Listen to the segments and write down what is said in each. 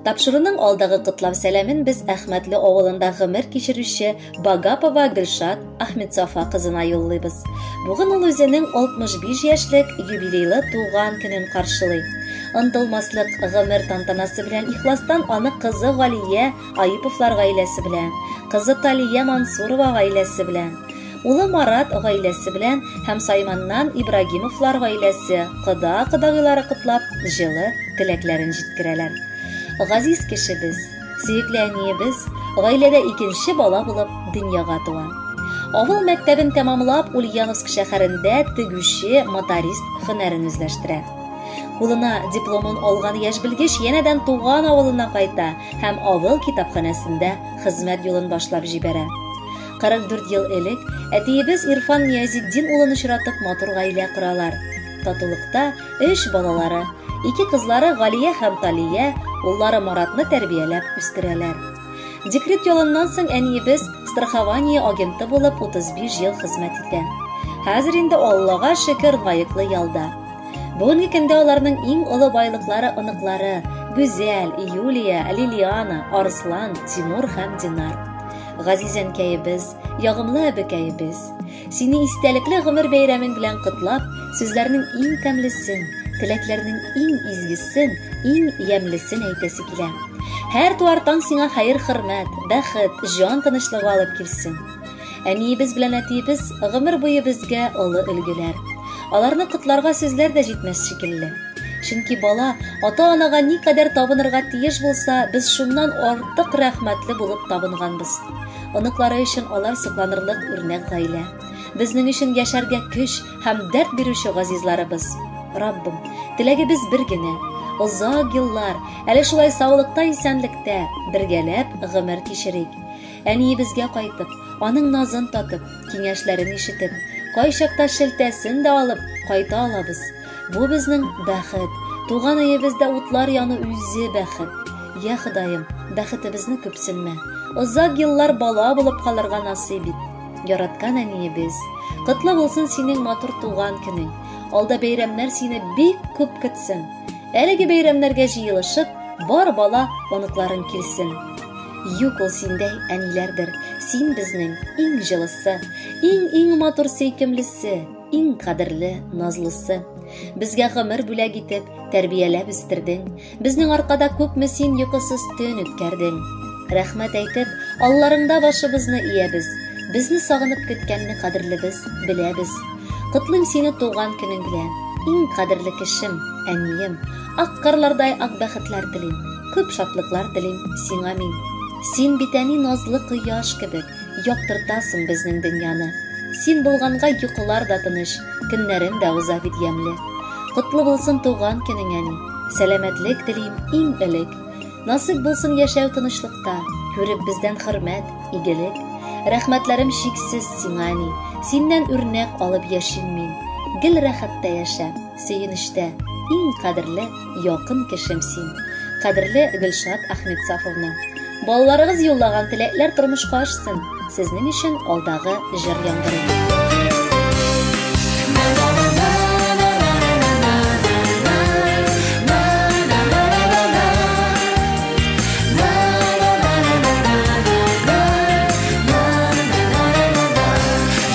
Тапшыруның алдагы котлау сәламен без Әхмәтле авылында гомер кичерүче Багапова Гөлшат Ахметсафа кызына юллыйбыз. Бүген ул үзенең 65 яшьлек юбилейлы туган көнен каршылый. Онытылмаслык гомер тантанасы белән ихластан аны кызы Галия Аиповлар гаиләсе белән, кызы Талия Мансурова гаиләсе белән, улы Марат гаиләсе белән һәм Сайманнан Ибрагимовлар гаиләсе кода-кодагыйлары котлап, җылы теләкләрен җиткерәләр. Газиз кешебез, сөекле әниебез гаиләдә икенче бала булып дөньяга туа. Авыл мәктәбен тәмамлап, Ульяновск шәһәрендә тегүче, моторист һөнәрен үзләштерә. Кулына дипломын алган яшь белгеч янәдән туган авылына кайта һәм авыл китапханәсендә хезмәт юлын башлап җибәрә. 44 ел элек әтиебез Ирфан Ниязетдин улын очратып матур гаилә коралар. Татулыкта өч балалары, ике кызлары Галия һәм Талия, уллары Маратны тәрбияләп үстерәләр. Декрет ялыннан соң әниебез страхование агенты булып 35 ел хезмәт итә. Хәзер инде Аллага шөкер лаеклы ялда. Бүгенге көндә аларның иң олы байлыклары оныклары Гүзәл, Юлия, Лилиана, Арслан, Тимур һәм Динар. Газиз әнкәебез, ягымлы әбекәебез, сине истәлекле гомер бәйрәмең белән котлап, сүзләрнең иң тәмлесен, теләкләрнең иң изгесен, иң ямьлесен әйтәсе килә. Һәр туар таң сиңа хәер-хөрмәт, бәхет, җан тынычлыгы алып килсен. Әниебез белән әтиебез гомер буе безгә олы өлгеләр. Аларны котларга сүзләр дә җитмәс шикелле. Чөнки бала ата-анага никадәр табынырга тиеш булса, без шуннан артык рәхмәтле булып табынганбыз. Оныклары өчен алар сокланырлык үрнәк гаилә. Безнең өчен яшәргә көч һәм дәрт бирүче газизларыбыз. Раббым, теләгебез бер генә. Озак еллар, әле шулай саулыкта, исәнлектә, бергәләп гомер кичерик. Әниебезгә кайтып, аның назын татып, киңәшләрен ишетеп, кайчакта шелтәсен дә алып кайта алабыз. Бу безнең бәхет. Туган өебездә утлар яну үзе бәхет. Я Ходаем, бәхетебезне күпсенмә. Озак еллар бала булып калырга насыйп ит. Яраткан әниебез, котлы булсын синең матур туган көнең. Алда бәйрәмнәр сине бик күп көтсен. Әлеге бәйрәмнәргә җыелышып, бар бала оныкларың килсен. Юк ул синдәй әниләрдер. Син безнең иң җылысы, иң-иң матур сөйкемлесе, иң кадерле назлысы. Безгә гомер бүләк итеп, тәрбияләп үстердең. Безнең аркада күпме син йокысыз төн үткәрдең. Рәхмәт әйтеп, алларыңда башыбызны иябез. Безне сагынып көткәнне кадерлебез, беләбез. Котлыйм сине туган көнең белән. Иң кадерле кешем, әнием. Ак карлардай ак бәхетләр телим. Күп шатлыклар телим сиңа мин. Син бит әни назлы кояш кебек, яктыртасың безнең дөньяны. Син булганга йокылар да тыныч, көннәрем дә уза бит ямьле. Котлы булсын туган көнең, әни. Сәламәтлек телим иң элек. Насыйп булсын яшәү тынычлыкта, күреп бездән хөрмәт, игелек. Рәхмәтләрем чиксез сиңа, әни. Синнән үрнәк алып яшим мин. Гел рәхәттә яшә, сөенечтә. Иң кадерле, якын кешем син. Кадерле Гөлшат Ахметсафовна. Балаларыгыз юллаган теләкләр тормышка ашсын. Сезнең өчен алдагы җыр яңгырый.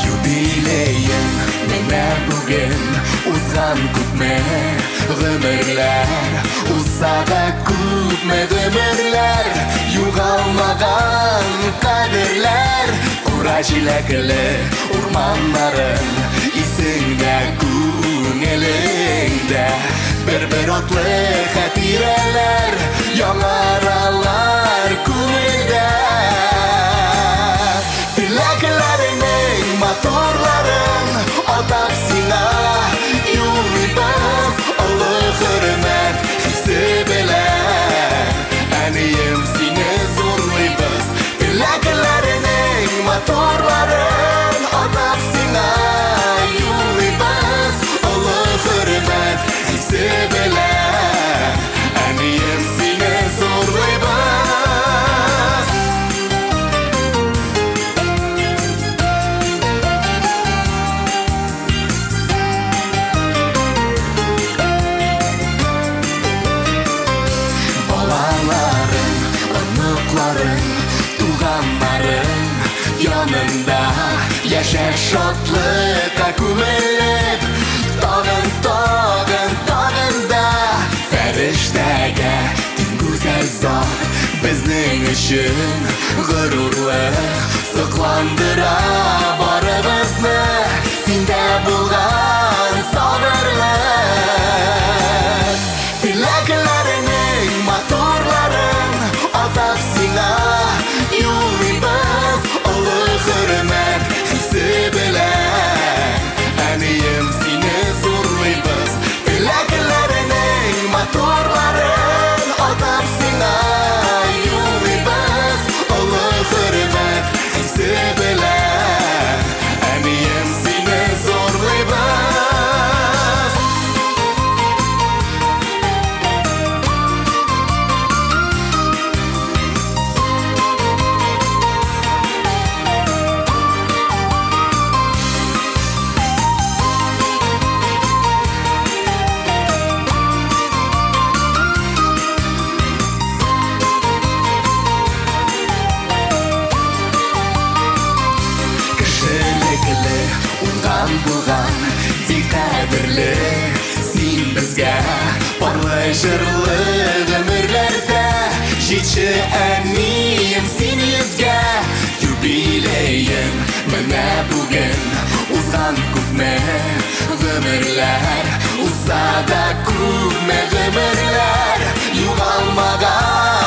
Юбилеең менә бүген узган күпме гомерләр, узса да күпме гомерләр, югалмаган кадерләр, кура җиләкле урманнарын исеңдә, күңелеңдә бер-бер атлы хатирәләр яңаралар күңелдә. Теләкләреңнең матурларын атап сиңа юллыйбыз, олы хөрмәт хисе белән. Әнием, сине зурлыйбыз. Теләкләреңнең матурларын атап сиңа юллыйбыз, олы хөрмәт хисе белән. Әнием, сине зурлыйбыз. Яшә шатлыкка күмелеп, тагын, тагын, тагын да фәрештәгә тиң гүзәл зат, безнең өчен горурлык, сокландыра барыбызны синдә булган сабырлык. Теләкләреңнең матурларын атап сиңа юллыйбыз, олы хөрмәт хисе белән. Әнием, сине зурлыйбыз. Теләкләреңнең матурларын атап сиңа юллыйбыз, олы хөрмәт хисе белән. Әнием, сине зурлыйбыз. Кешелекле, уңган булган, бик кадерле син безгә, парлы җырлы гомерләрдә җитше әнием син йөзгә. Юбилеең менә бүген, узган күпме гомерләр, узса да күпме гомерләр, югалмаган